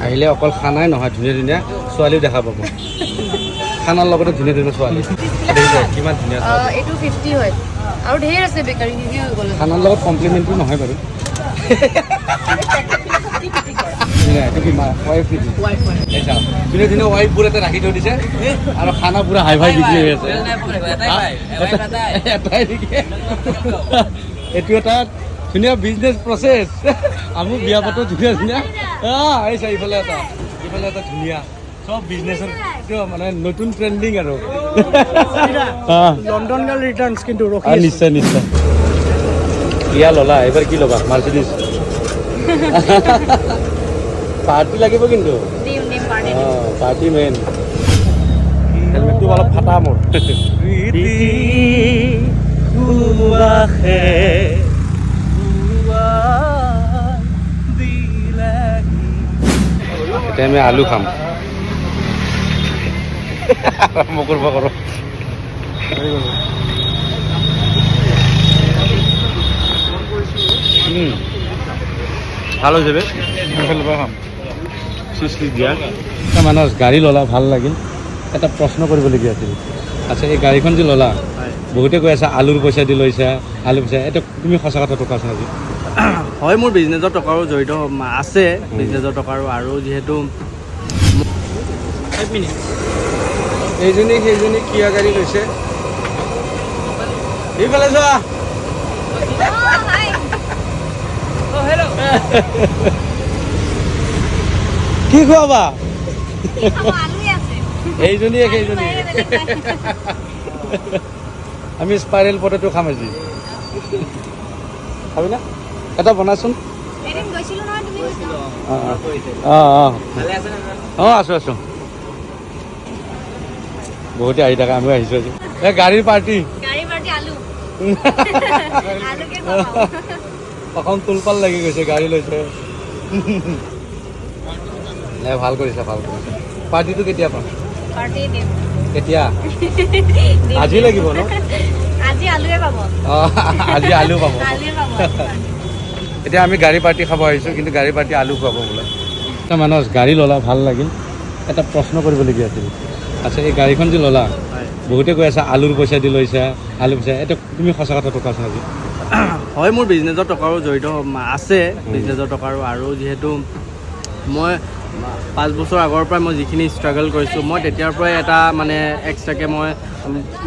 আহিলে অকল খানাই নহয়, ধুনীয়া ধুনীয়া ছোৱালীও দেখা পাব। খানাৰ লগতে ধুনীয়া ধুনীয়া ছোৱালী দেখিছে, কিমান ধুনীয়া ছোৱালী। এইটো 50 হয় আৰু ঢেৰ আছে বেকাৰী নিদিও হৈ গ'ল। খানাৰ লগত কমপ্লিমেণ্টটো নহয় বাৰু। ধুনীয়া, এইটো কি ৱাইফ নেকি? এই চাওক, ধুনীয়া ধুনীয়া ৱাইফবোৰ ইয়াতে ৰাখি থৈ দিছে আৰু খানা পুৰা হাই ফাই বিক্ৰী হৈ আছে। এটাই নেকি? এইটো এটা ধুনীয়া বিজনেছ প্ৰচেছ। আমি বিয়া পাতো ধুনীয়া ধুনীয়া। এই চা, ইফালে এটা, ইফালে এটা, ধুনীয়া চব বিজনেছৰ এইটো মানে নতুন ট্ৰেণ্ডিং আৰু। লণ্ডন গাৰ্ল ৰিটাৰ্ণছ কিন্তু ৰখি। নিশ্চয় নিশ্চয়। কিয়া ল'লা? এইবাৰ কি ল'বা? মাৰ্চিডিজ? পাৰ্টি লাগিব কিন্তু। দিম দিম, পাৰ্টি। অঁ, পাৰ্টি মেইন। হেলমেটটো অলপ ফাটা মোৰ। প্ৰীতি সুবাসে উৰুৱাই দিলেহি। এতিয়া আমি আলু খাম। আৰম্ভ কৰিব কৰোঁ। ভাল হৈছে বে। খাম। চিজ দিয়া মানস, গাড়ী ল'লা, ভাল লাগিল। এটা প্ৰশ্ন কৰিবলগীয়া আছিল। আচ্ছা, এই গাড়ীখন যে ল'লা, বহুতে কৈ আছে আলুৰ পইচা দি লৈছা, আলু পইচা। এতিয়া তুমি সঁচা কথাটো কোৱাচোন আজি। হয়, মোৰ বিজনেছৰ টকাৰো জড়িত আছে, বিজনেছৰ টকাৰো আৰু যিহেতু 5 মিনিট। এইজনী সেইজনী কিয় গাড়ী লৈছে? এইফালে যোৱা। হাই। কি খুৱাবা? আলুৱে আছে। এইজনীয়ে সেইজনী। আমি স্পাইৰেল পটেটো খাম আজি। খাবি না? এটা বনাচোন। এদিন গৈছিলো নহয়, তুমি গৈছিলা। অঁ অঁ, আছোঁ আছোঁ। বহুতে আহি থাকে, আমিও আহিছোঁ আজি। এই গাড়ীৰ পাৰ্টি। গাড়ী পাৰ্টি, আলু আলুকে খুৱাম। অসম তোলপাল লাগি গৈছে, গাড়ী লৈছে। নাই, ভাল কৰিছা, ভাল কৰিছা। পাৰ্টিটো কেতিয়া পাম? পাৰ্টি দিম। কেতিয়া? দিম। আজি লাগিব ন? আজি আলুৱে পাব। অঁ, আজি আলু পাব। আলুৱে পাব আজি party। এতিয়া আমি গাড়ী পাৰ্টি খাব আহিছোঁ, কিন্তু গাড়ী পাৰ্টি আলু খুৱাব বোলে। মানস, গাড়ী ল'লা, ভাল লাগিল। এটা প্ৰশ্ন কৰিবলগীয়া আছিল। আচ্ছা, এই গাড়ীখন যে ল'লা, বহুতে কৈ আছে আলুৰ পইচা দি লৈছা, আলু পইচা। এতিয়া তুমি সঁচা কথাটো কোৱাচোন আজি। হয়, মোৰ বিজনেছৰ টকাৰো জড়িত আছে, বিজনেছৰ টকাৰো আৰু যিহেতু মই 5 বছৰ আগৰ পৰাই মই যিখিনি ষ্ট্ৰাগল কৰিছোঁ, মই তেতিয়াৰ পৰাই এটা মানে এক্সট্ৰাকৈ মই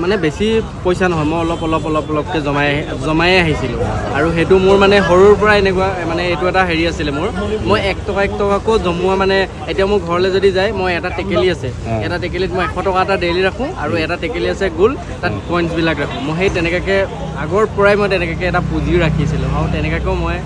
মানে বেছি পইচা নহয়, মই অলপ অলপ অলপ অলপকৈ জমাই জমায়ে আহিছিলোঁ। আৰু সেইটো মোৰ মানে সৰুৰ পৰা এনেকুৱা মানে এইটো এটা হেৰি আছিলে মোৰ, মই 1 টকা 1 টকাকো জমোৱা। মানে এতিয়া মোৰ ঘৰলৈ যদি যায়, মই এটা টেকেলি আছে, এটা টেকেলিত মই 100 টকা এটা ডেইলি ৰাখোঁ আৰু এটা টেকেলি আছে গোল, তাত কইনছবিলাক ৰাখোঁ। মই সেই তেনেকুৱাকৈ আগৰ পৰাই মই তেনেকুৱাকৈ এটা পুঁজিও ৰাখিছিলোঁ আৰু তেনেকুৱাকৈও মই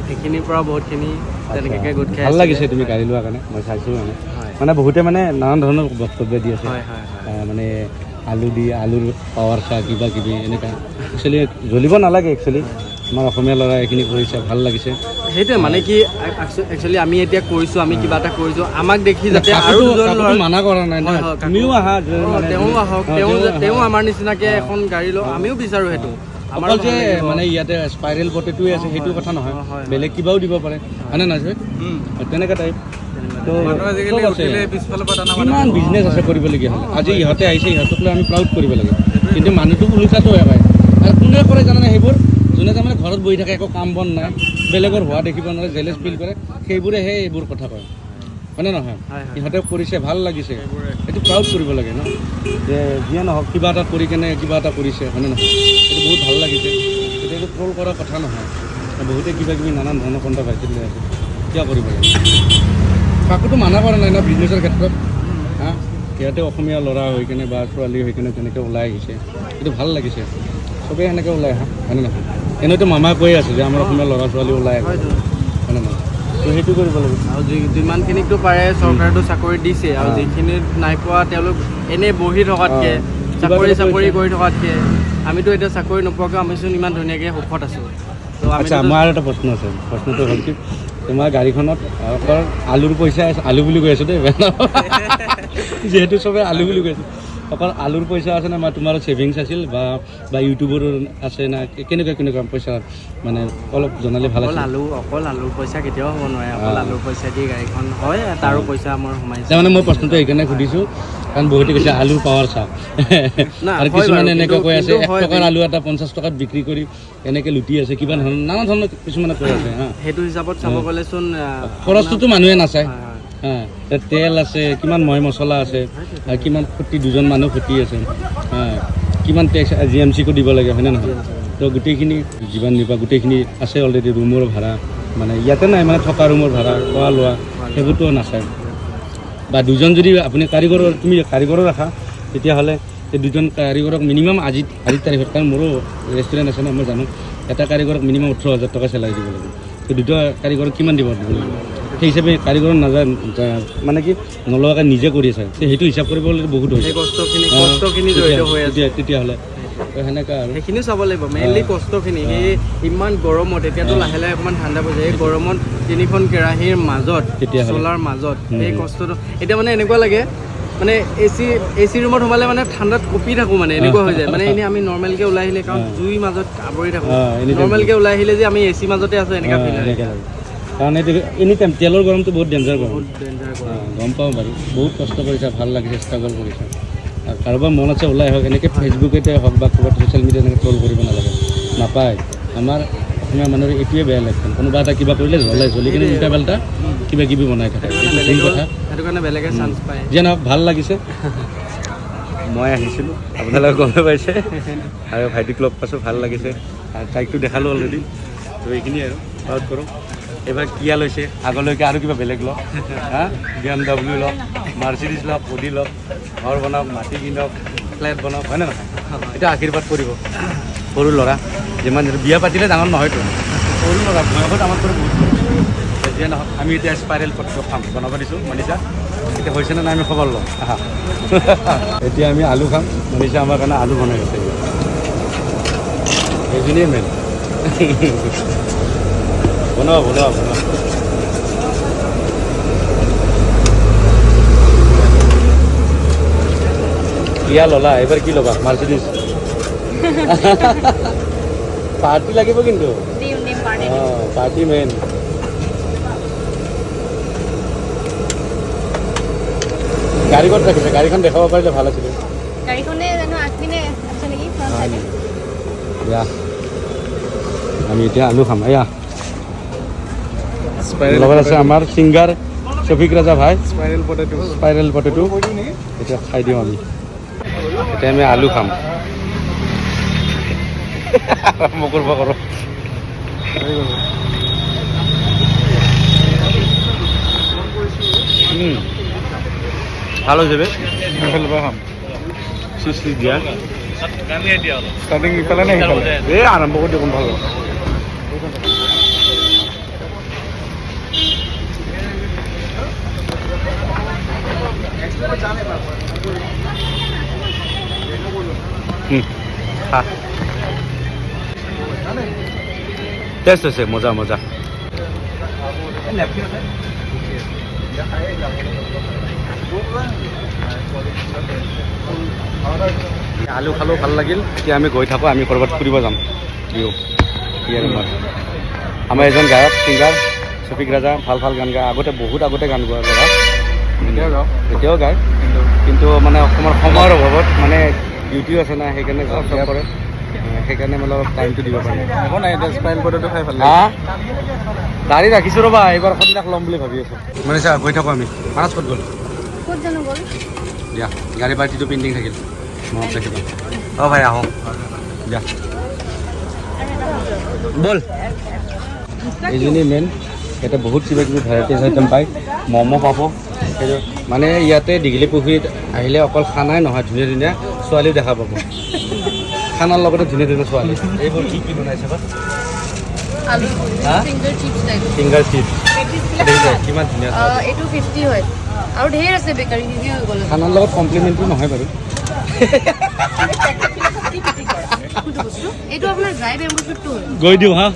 সেইখিনিৰ পৰা বহুতখিনি তেনেকুৱাকৈ গোট খাই ভাল আছিলে। লাগিছে তুমি গাড়ী লোৱাৰ কাৰণে, মই চাইছোঁ মানে। মানে বহুতে মানে নানান ধৰণৰ বক্তব্য দি আছে। হয় হয় হয় মানে আলু দি, আলুৰ পাৱাৰ চাহ, কিবা কিবি এনেকুৱা। একচুৱেলি জ্বলিব নালাগে। একচুৱেলি আমাৰ অসমীয়া ল'ৰা এইখিনি কৰিছে, ভাল লাগিছে। সেইটোৱে মানে কি, একচুৱেলি আমি এতিয়া কৰিছোঁ, আমি কিবা এটা কৰিছোঁ, আমাক দেখি যাতে আৰু কাকোতো দুজন কাকোতো ল'ৰা মানা কৰা নাই ন? হয়, তুমিও আহা মানে তেওঁ আহক, তেওঁ তেওঁ তেওঁ আহা। আমাৰ নিচিনাকে এখন গাড়ী লওক, আমিও বিচাৰোঁ সেইটো। আমাৰো অকল যে ভাল লাগিব। মানে ইয়াতে স্পাইৰেল পটেটোৱে আছে, সেইটো কথা নহয়। অ, হয়, হয়। বেলেগ কিবাও দিব পাৰে, হয়নে নহয়? তেনেকুৱা টাইপ তো মানুহ আজিকালি চব আছে। উঠিলে পিছফালৰ পৰা টানা। কিমান বিজনেছ আছে কৰিবলগীয়া হ'লে। আজি ইহঁতে আহিছে, ইহঁতক লৈ আমি প্ৰাউড কৰিব লাগে। কিন্তু মানুহটো ওলোটাটো হয়। আৰু কোনে কৰে জানানে? সেইবোৰ যোনে তাৰমানে ঘৰত বহি থাকে, একো কাম বন নাই, বেলেগৰ হোৱা দেখিব নোৱাৰে, জেলেছ ফিল কৰে, সেইবোৰেহে এইবোৰ কথা কয়, হয়নে নহয়? হয়, হয়। ইহঁতে কৰিছে, ভাল লাগিছে। এইটো প্ৰাউড কৰিব লাগে ন, যে যিয়ে নহওক কিবা এটা কৰি কেনে কিবা এটা কৰিছে, হয়নে নহয়? এইটো বহুত ভাল লাগিছে। এতিয়া এইটো ট্ৰল কৰাৰ কথা নহয়। বহুতে কিবা কিবি নানান ধৰণৰ কণ্ট্ৰভাৰ্চি লৈ আছে। কিয় কৰিব লাগে? কাকোতো মানা কৰা নাই ন বিজনেছৰ ক্ষেত্ৰত? হা, সিহঁতে অসমীয়া ল'ৰা হৈ কেনে বা ছোৱালী হৈ কেনে তেনেকৈ ওলাই আহিছে, এইটো ভাল লাগিছে। চবেই সেনেকৈ ওলাই আহা, হয়নে নহয়? এনেইতো মামাই কৈয়ে আছে যে আমাৰ অসমীয়া ল'ৰা ছোৱালী ওলাই আহে, হয়নে নহয়? তো সেইটো কৰিব লাগিব। আৰু যিমানখিনিকতো পাৰে চৰকাৰেতো চাকৰি দিছে আৰু যিখিনি নাই পোৱা, তেওঁলোক এনেই বহি থকাতকৈ, কিবা চাকৰি এটা চাকৰি কৰিছে। কৰি থকাতকৈ, আমিতো এতিয়া চাকৰি নোপোৱাকৈ আমিচোন ইমান ধুনীয়াকৈ সুখত আছোঁ। তো আচ্ছা, আমিতো মোৰ আৰু এটা প্ৰশ্ন আছে। প্ৰশ্নটো হ'ল কি, তোমাৰ গাড়ীখনত অকল আলুৰ পইচা আছে, আলু বুলি কৈ আছোঁ দেই, বেয়া নাপাবা। যিহেতু চবে আলু বুলি কৈ আছে। অকল আলুৰ পইচা আছে না বা তোমাৰো ছেভিংছ আছিল বা বা ইউটিউবৰো আছে না, কেনেকুৱা কেনেকুৱা পইচা মানে অলপ জনালে ভাল অকল আছিল। আলু, অকল আলুৰ পইচা কেতিয়াও হ'ব নোৱাৰে। অকল আলুৰ পইচা দি গাড়ীখন হয়, তাৰো পইচা আমাৰ সোমাইছে। তাৰমানে মই প্ৰশ্নটো সেইকাৰণে সুধিছোঁ কাৰণ বহুতে কৈছে আলুৰ পাৱাৰ চাওক, না, আৰু হয় কিছুমানে বাৰু, এনেকুৱা কৈ আছে কিন্তু 1 হয়, টকাৰ আলু এটা 50 টকাত বিক্ৰী কৰি এনেকৈ লুটি আছে, কিবা ধৰণৰ নানা ধৰণৰ কিছুমানে কৈ আছে। হা, সেইটো হিচাপত চাব গ'লেচোন খৰচটোতো মানুহে নাচায়। হয়, হয়। হা, তেল আছে, কিমান ময় মছলা আছে, আৰু কিমান খুটি, দুজন মানুহ খুটি আছে, হা, কিমান টেক্স জি এম চিকো দিব লাগে, হয়নে নহয়? তো গোটেইখিনি জীৱন নিৰ্বাহ গোটেইখিনি আছে অলৰেডি। ৰুমৰ ভাড়া মানে ইয়াতে নাই, মানে থকা ৰুমৰ ভাড়া, খোৱা লোৱা সেইবোৰতো নাচায়। বা দুজন যদি আপুনি কাৰিকৰৰ, তুমি কাৰিকৰো ৰাখা, তেতিয়াহ'লে এই দুজন কাৰিকৰক মিনিমাম আজিৰ তাৰিখত, কাৰণ মোৰো ৰেষ্টুৰেণ্ট আছে ন, মই জানো, এটা কাৰিকৰক মিনিমাম 18,000 টকা চেলাৰী দিব লাগিব। তো দুটা কাৰিকৰক কিমান দিব লাগিব? সেই হিচাপে কাৰিকৰ নাযায়, মানে কি নলোৱাকৈ নিজে কৰি আছে, সেইটো হিচাপ কৰিব গ'লে বহুত হৈছে। সেই কষ্টখিনি জড়িত হৈ আছে তেতিয়াহ'লে সেনেকুৱা আৰু সেইখিনিও চাব লাগিব। মেইনলি কষ্টখিনি, সেই ইমান গৰমত, এতিয়াতো লাহে লাহে অকণমান ঠাণ্ডা পৰিছে, এই গৰমত তিনিখন কেৰাহীৰ মাজত, চোলাৰ মাজত সেই কষ্টটো এতিয়া মানে এনেকুৱা লাগে, মানে এ চি ৰুমত সোমালে মানে ঠাণ্ডাত কঁপি থাকোঁ, মানে এনেকুৱা হৈ যায়। মানে এনেই আমি নৰ্মেলকৈ ওলাই আহিলে, কাৰণ জুইৰ মাজত আৱৰি থাকোঁ, নৰ্মেলকৈ ওলাই আহিলে যে আমি এ চি মাজতে আছোঁ এনেকুৱা ফিল হয়। কাৰণ এইটো এনি টাইম তেলৰ গৰমটো বহুত ডেঞ্জাৰ গৰম, বহুত ডেঞ্জাৰ গৰম। গম পাওঁ বাৰু। বহুত কষ্ট কৰিছা, ভাল লাগিছে, ষ্ট্ৰাগল কৰিছা। আৰু কাৰোবাৰ মন আছে ওলাই হওক, এনেকৈ ফেচবুকতে হওক বা ক'ৰবাত ছ'চিয়েল মিডিয়াত এনেকৈ ট্ৰল কৰিব নালাগে, নাপায়। আমাৰ অসমীয়া মানুহৰ এইটোৱে বেয়া লক্ষণ, কোনোবা এটা কিবা কৰিলে জ্বলে, জ্বলি কিনে উল্টা পাল্টা কিবা কিবি বনাই থাকে। কথা সেইটো কাৰণে বেলেগে চান্স পায়। যিয়ে নহওক ভাল লাগিছে। মই আহিছিলোঁ, আপোনালোকে গমেই পাইছে, আৰু ভাইটিক লগ পাইছোঁ, ভাল লাগিছে। আৰু তাইকতো দেখালোঁ অলৰেডি। তো এইখিনিয়ে আৰু প্ৰাউড কৰোঁ। এইবাৰ কিয়া লৈছে, আগলৈকে আৰু কিবা বেলেগ লওক, হা, BMW লওক, মাৰ্চিডিজ লওক, অডি লওক, ঘৰ বনাওক, মাটি কিনক, ফ্লেট বনাওক, হয়নে নহয়? এতিয়া আশীৰ্বাদ কৰিব। সৰু ল'ৰা যিমান বিয়া পাতিলে ডাঙৰ নহয়তো, সৰু ল'ৰা বয়সত আমাতকৈ বহুত সৰু। যিয়ে নহওক আমি এতিয়া স্পাইৰেল পটেটো খাম, বনাব দিছোঁ মনীষা, এতিয়া হৈছেনে নাই আমি খবৰ ল'ম। আহা, এতিয়া আমি আলু খাম। মনীষা আমাৰ কাৰণে আলু বনাই আছে, সেইখিনিয়ে মেইন। বনোৱা বনোৱা বনোৱা। কিয়া ল'লা এইবাৰ, কি ল'বা? মাৰ্চিডিজ পাৰ্টি লাগিব কিন্তু, পাৰ্টি মেইন। গাড়ী ক'ত ৰাখিছে? গাড়ীখন দেখাব পাৰিলে ভাল আছিলে। আমি এতিয়া আলু খাম। এয়া লগত আছে আমাৰ ছিংগাৰ শফিক ৰাজা ভাই, স্পাইৰেল পটেটো এতিয়া খাই দিওঁ আমি। এতিয়া আমি আলু খাম। আৰম্ভ কৰিব কৰোঁ। ভাল হৈছে বে। চিজ দিয়া এই আৰম্ভ কৰি দিওঁ, ভাল। টেষ্ট হৈছে, মজা মজা। আলু খালেও ভাল লাগিল। এতিয়া আমি গৈ থাকোঁ, আমি ক'ৰবাত ফুৰিব যাম। বিহু আমাৰ এজন গায়ক ছিংগাৰ শফিক ৰাজা, ভাল ভাল গান গায়। আগতে বহুত আগতে গান গোৱা ল'ৰা, এতিয়াও গায়, কিন্তু মানে অসমৰ সময়ৰ অভাৱত মানে ডিউটিও আছে না, সেইকাৰণে জব চব কৰে, সেইকাৰণে মানে অলপ টাইমটো দিব পাৰে। হা, গাড়ী ৰাখিছোঁ ৰ'বা, এইবাৰ সন্ধিয়া ল'ম বুলি ভাবি আছোঁ। মানে চা গৈ থাকোঁ আমি। মানাছ ক'ত গ'ল? দিয়া, গাড়ী পাৰ্টিটো পেইণ্টিং থাকিল, মনত ৰাখিবা। অঁ ভাই আহোঁ দিয়া, ব'ল। এইজনী মেইন, ইয়াতে বহুত কিবা কিবি ভেৰাইটিজ আইটেম পায়, ম'ম' পাব। সেইটো মানে ইয়াতে দীঘলী পুখুৰীত আহিলে অকল খানাই নহয়, ধুনীয়া ধুনীয়া ছোৱালীও দেখা পাব। খানাৰ লগতে ধুনীয়া ধুনীয়া ছোৱালী। এইবোৰ কি কি বনাইছে বা? ফিংগাৰ চিপছ কিমান ধুনীয়া। এইটো 50 হয় আৰু ঢেৰ আছে বেকাৰী। খানাৰ লগত কমপ্লিমেণ্টটো নহয় বাৰু। এইটো আপোনাৰ ড্ৰাই বেম্বু শ্বুটটো হয়। গৈ দিওঁ হা,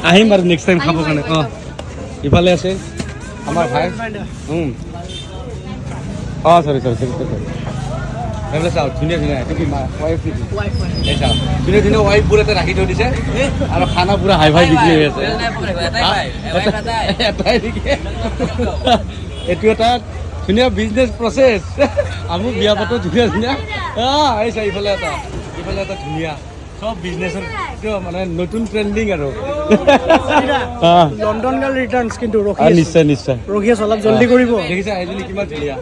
আহিম বাৰু নেক্সট টাইম খাবৰ কাৰণে। অঁ, ইফালে আছে আমাৰ ভাই। অঁ, চৰি চৰি চৰি চৰি। সেইফালে চাওক, ধুনীয়া ধুনীয়া। এইটো কি ৱাইফ নেকি? এই চাওক, ধুনীয়া ধুনীয়া ৱাইফবোৰ ইয়াতে ৰাখি থৈ দিছে আৰু খানা পুৰা হাই ফাই বিক্ৰী হৈ আছে। এটাই নেকি? এইটো এটা ধুনীয়া বিজনেছ প্ৰচেছ। আমি বিয়া পাতো ধুনীয়া ধুনীয়া। এই চা, ইফালে এটা, ইফালে এটা, ধুনীয়া। চব বিজনেছৰ এইটো মানে নতুন ট্ৰেণ্ডিং আৰু। লণ্ডন গাৰ্ল ৰিটাৰ্ণছ কিন্তু ৰখি আছো। নিশ্চয় নিশ্চয়। ৰখি আছো, অলপ জল্দি কৰিব। দেখিছা, এইজনী কিমান ধুনীয়া।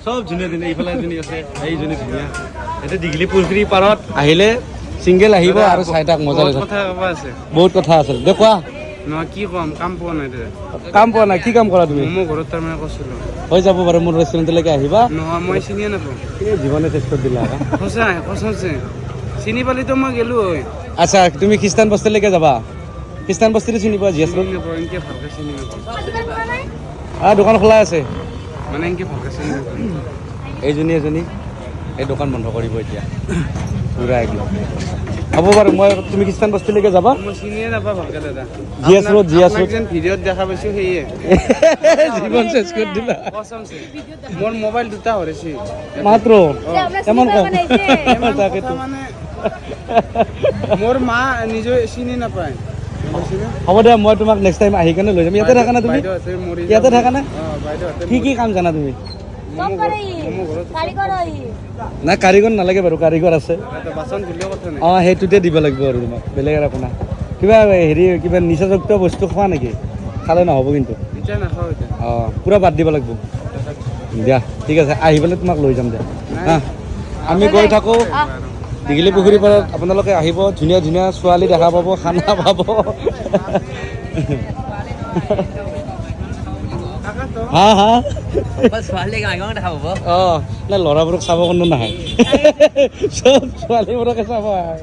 চব ধুনীয়া ধুনীয়া। এইফালে এজনী আছে, এইজনী ধুনীয়া। এতিয়া দীঘলী পুখুৰী পাৰত আহিলে চিংগেল আহিব আৰু চাই থাক, মজা বহুত লাগে। কথা ক'ব আছে। বহুত কথা আছে দে, কোৱা। নহয়, কি ক'ম, কাম পোৱা নাই দাদা। কাম পোৱা নাই? কি কাম কৰা তুমি? ম'ম' ঘৰত তাৰমানে কৈছিলোঁ। হৈ যাব বাৰু, মোৰ ৰেষ্টুৰেণ্টলৈকে আহিবা। নহয়, মই চিনিয়ে নাপাওঁ। এই জীৱনে চেছ কৰি দিলা। সঁচাই, সঁচাছে চিনি পালিতো মই গ'লো হয়। আচ্ছা, তুমি খ্ৰীষ্টান বস্তিলৈকে যাবা। খ্ৰীষ্টান বস্তিটো চিনি পোৱা? জি এছ চিনি নাপাওঁ, এনেকে ভালকে চিনি নাপাওঁ। দোকান খোলা আছে। মানে এনেকে ভালকে চিনি নাপাওঁ। এইজনী এজনী, এই দোকান বন্ধ কৰিব এতিয়া পুৰা একদম। হ'ব বাৰু, মই তুমি খ্ৰীষ্টান বস্তিলৈকে যাবা। মই চিনিয়ে নাপাওঁ ভালকে দাদা। GS road, GS আপোনাক ৰোড। যেন ভিডিঅ'ত দেখা পাইছোঁ, সেয়ে। জীৱন চেছ কৰি দিলা। কচমছে, মোৰ মোবাইল দুটা হৰাইছে। মাত্ৰ ইমান কম? তাকেতো। কথা মানে মোৰ মা নিজে চিনি নাপায়, গম পাইছেনে? হ'ব দিয়া, মই তোমাক নেক্সট টাইম আহি কেনে লৈ যাম। ইয়াতে থাকা না তুমি? বাইদেউহঁতে মৰি ইয়াতে যাব। থাকা না? অঁ, বাইদেউহঁতে। কি কি কাম জানা তুমি? চব কৰে ই। ম'ম' ঘৰত। কাৰিকৰ হয় ই। নাই, কাৰিকৰ নালাগে বাৰু, কাৰিকৰ আছে। এটা বাচন ধুলেও কথা নাই। অঁ, সেইটোতে দিব লাগিব আৰু তোমাক, বেলেগ আৰু একো নাই। কিবা হেৰি, কিবা নিচাযুক্ত বস্তু খোৱা নেকি? খালে নহ'ব কিন্তু। এতিয়া নাখাওঁ এতিয়া। অঁ, পূৰা বাদ দিব লাগিব। দিয়া, ঠিক আছে, আহি পেলাই তোমাক লৈ যাম দিয়া। হা, আমি গৈ থাকোঁ। দীঘলী পুখুৰী পাৰত আপোনালোকে আহিব, ধুনীয়া ধুনীয়া ছোৱালী দেখা পাব, খানা পাব। হা হা। অঁ, নাই, ল'ৰাবোৰক চাব কোনো নাহে, চব ছোৱালীবোৰকে চাব আহে।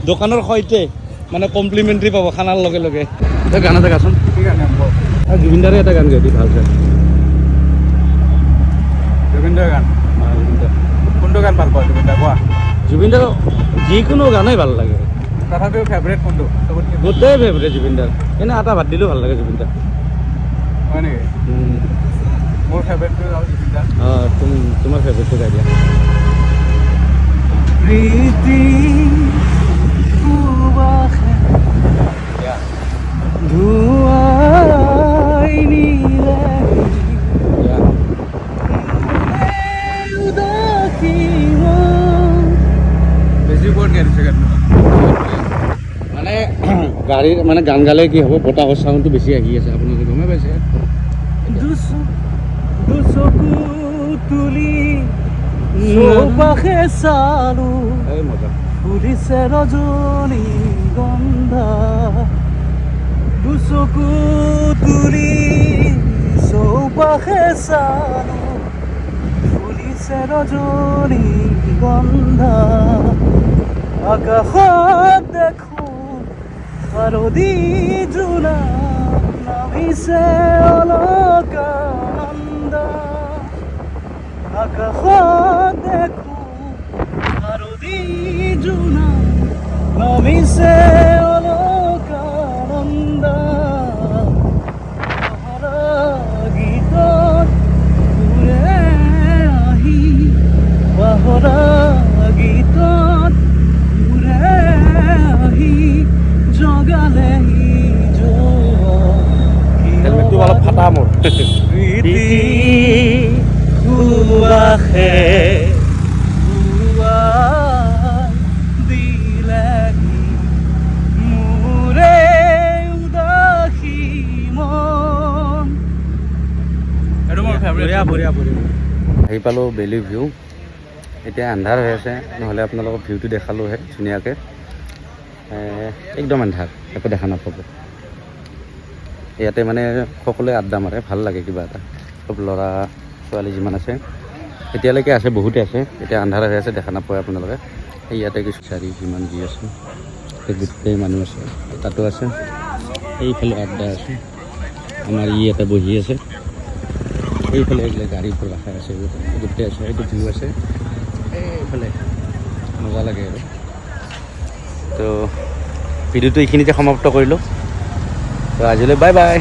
দোকানৰ সৈতে মানে কমপ্লিমেণ্টাৰী পাব খানাৰ লগে লগে। তই গান এটা গাচোন। কি গান গাম কওক? জুবিনদাৰে এটা গান গাবি ভাল চাই। জুবিনদাৰ গান? জুবিনদাৰ। কোনটো গান ভাল পোৱা জুবিনদাৰ, কোৱা। জুবিনদাৰ যিকোনো গানেই ভাল লাগে। তথাপিও ফেভৰেট কোনটো চবতকে? গোটেই ফেভৰেট জুবিনদাৰ। এনে এটা বাদ দিলেও ভাল লাগে জুবিনদাৰ। হয় নেকি? মোৰ ফেভৰেটটো হ'ল জুবিনদাৰ। অঁ, তোমাৰ ফেভৰেটটো গাই দিয়া। প্ৰীতি সুবাসে ধুৱাই নিলে উদাসী মন। বেছি ওপৰত গাই দিছে গানটো। মানে গাড়ীৰ মানে গান গালে কি হ'ব, বতাহৰ চাউণ্ডটো বেছি আহি আছে, আপোনালোকে গমেই পাইছে। দুচকু তুলি চৌপাশে চালো, এই মজা। ফুলিছে ৰজনী গন্ধা। দুচকু তুলি চৌপাশে চালো, ফুলিছে ৰজনী গন্ধা। আকাশত দেখো শাৰদী জোনাক নামিছে অলকানন্দা। আকাশত দেখো শাৰদী জোনাক নামিছে অলকানন্দা। গীতত সুৰে আহি, পাহৰা গীতত সুৰে আহি জগালেহি। হেলমেটটো অলপ ফাটা মোৰ। প্ৰীতি সুবাসে ধুৱাই দিলেহি মোৰে উদাসী মন। এইটো মোৰ ফেভৰেট। বঢ়িয়া বঢ়িয়া বঢ়িয়া। আহি পালোঁ বেলি ভিউ। এতিয়া আন্ধাৰ হৈ আছে, নহ'লে আপোনালোকক ভিউটো দেখালোহে ধুনীয়াকৈ। একদম আন্ধাৰ, একো দেখা নাপাব। ইয়াতে মানে সকলোৱে আড্ডা মাৰে, ভাল লাগে কিবা এটা। চব ল'ৰা ছোৱালী যিমান আছে এতিয়ালৈকে আছে, বহুতে আছে। এতিয়া আন্ধাৰ হৈ আছে, দেখা নাপায় আপোনালোকে। এই ইয়াতে কিছু চাৰি যিমান যি আছে, সেই গোটেই মানুহ আছে, তাতো আছে, এইফালে আড্ডা আছে। আমাৰ ই ইয়াতে বহি আছে। এইফালে এইফালে গাড়ীবোৰ ৰখাই আছে, গোটেই আছে। এইটো ভিউ আছে এইফালে, মজা লাগে আৰু। তো ভিডিঅ'টো এইখিনিতে সমাপ্ত কৰিলোঁ। তো আজিলৈ বাই বাই।